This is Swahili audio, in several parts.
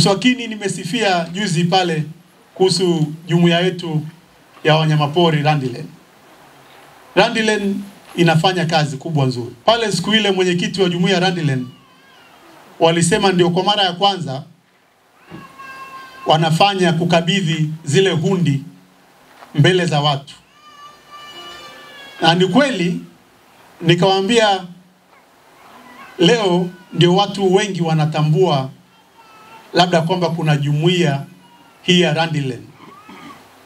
Mswakini nimesifia juzi pale kuhusu jumuiya yetu ya wanyamapori Randilen. Randilen inafanya kazi kubwa nzuri. Pale siku ile mwenyekiti wa jumuiya Randilen walisema ndio kwa mara ya kwanza wanafanya kukabidhi zile hundi mbele za watu. Na ni kweli, nikawaambia leo ndio watu wengi wanatambua labda kwamba kuna jumuiya hii ya Randilen.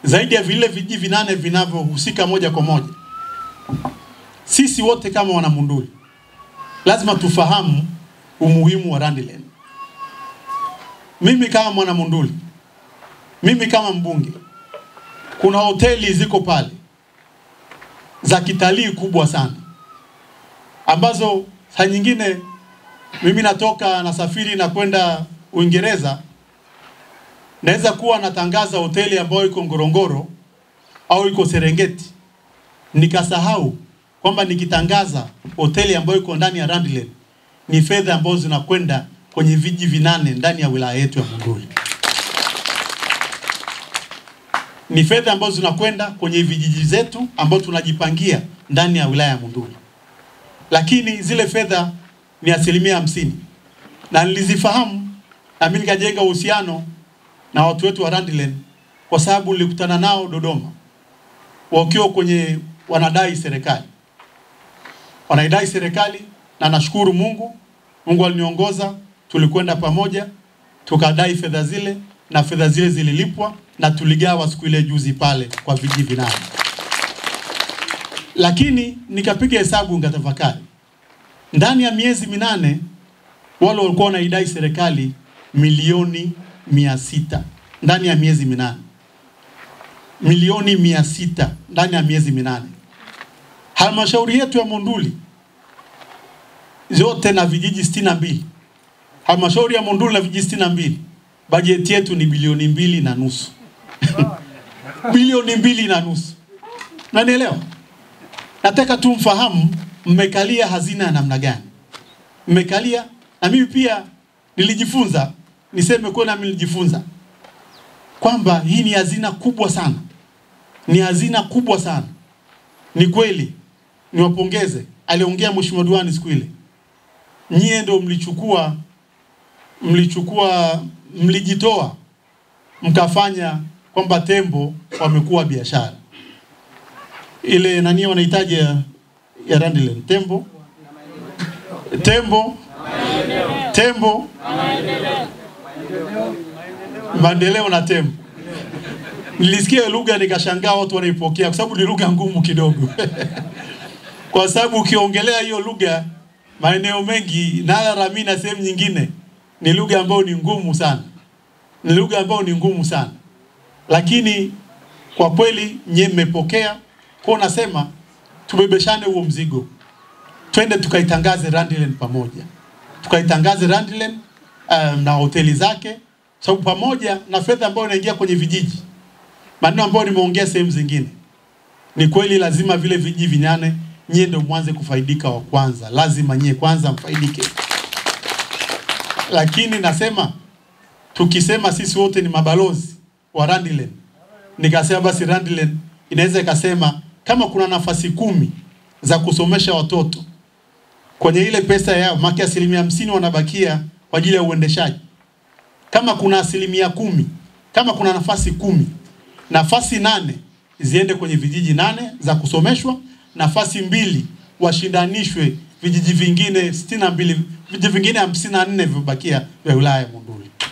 Zaidi ya vile vijiji vinane vinavyohusika moja kwa moja. Sisi wote kama wanamunduli lazima tufahamu umuhimu wa Randilen. Mimi kama mwanamunduli, mimi kama mbunge, kuna hoteli ziko pale za kitalii kubwa sana ambazo saa nyingine mimi natoka nasafiri na kwenda Uingereza, naweza kuwa natangaza hoteli ambayo iko Ngorongoro au iko Serengeti, nikasahau kwamba nikitangaza hoteli ambayo iko ndani ya Randilen ni fedha ambazo zinakwenda kwenye vijiji vinane ndani ya wilaya yetu ya Monduli. Ni fedha ambazo zinakwenda kwenye vijiji zetu ambao tunajipangia ndani ya wilaya ya Monduli. Lakini zile fedha ni 50%. Na nilizifahamu na mimi nikajenga uhusiano na watu wetu wa Randilen kwa sababu nilikutana nao Dodoma wakiwa kwenye wanadai serikali. Wanaidai serikali, na nashukuru Mungu, Mungu aliniongoza, tulikwenda pamoja, tukadai fedha zile na fedha zile zililipwa na tuligawa siku ile juzi pale kwa vijiji vinane. Lakini nikapiga hesabu nikatafakari. Ndani ya miezi 8 wale walikuwa wanaidai serikali milioni 600 ndani ya miezi 8. Milioni 600 ndani ya miezi 8. Halmashauri yetu ya Monduli zote na vijiji 62. Halmashauri ya Monduli na vijiji 62. Bajeti yetu ni bilioni 2.5. Bilioni 2.5. Unanielewa? Nataka tu mfahamu mmekalia hazina ya namna gani. Mmekalia, na mimi pia nilijifunza, niseme kwa nami nilijifunza kwamba hii ni hazina kubwa sana. Ni hazina kubwa sana. Ni kweli, niwapongeze. Aliongea Mheshimiwa Diwani siku ile. Nyie ndio mlijitoa mkafanya kwamba tembo wamekuwa biashara. Ile nani wanahitaji ya Randilen, tembo, tembo, tembo, maendeleo na tembo. Nilisikia lugha nikashangaa watu wanaipokea kwa sababu ni lugha ngumu kidogo. Kwa sababu ukiongelea hiyo lugha maeneo mengi na Rami na sehemu nyingine ni lugha ambayo ni ngumu sana. Ni lugha ambayo ni ngumu sana. Lakini kwa kweli nyie mmepokea. Kwa nasema tubebeshane huo mzigo. Twende tukaitangaze Randilen pamoja. Tukaitangaze Randilen na hoteli zake, sababu pamoja na fedha ambayo inaingia kwenye vijiji. Maneno ambayo nimeongea sehemu zingine. Ni kweli lazima vile vijiji vinane nyie ndio mwanze kufaidika wa kwanza. Lazima nyie kwanza mfaidike. Lakini nasema tukisema sisi wote ni mabalozi wa Randilen, nikasema basi Randilen inaweza ikasema kama kuna nafasi 10 za kusomesha watoto kwenye ile pesa yao, maki 50% wanabakia kwa ajili ya uendeshaji. Kama kuna 10%, kama kuna nafasi 10, nafasi 8 ziende kwenye vijiji 8 za kusomeshwa, nafasi 2 washindanishwe vijiji vingine 62, vijiji vingine 54 vibakia vya wilaya.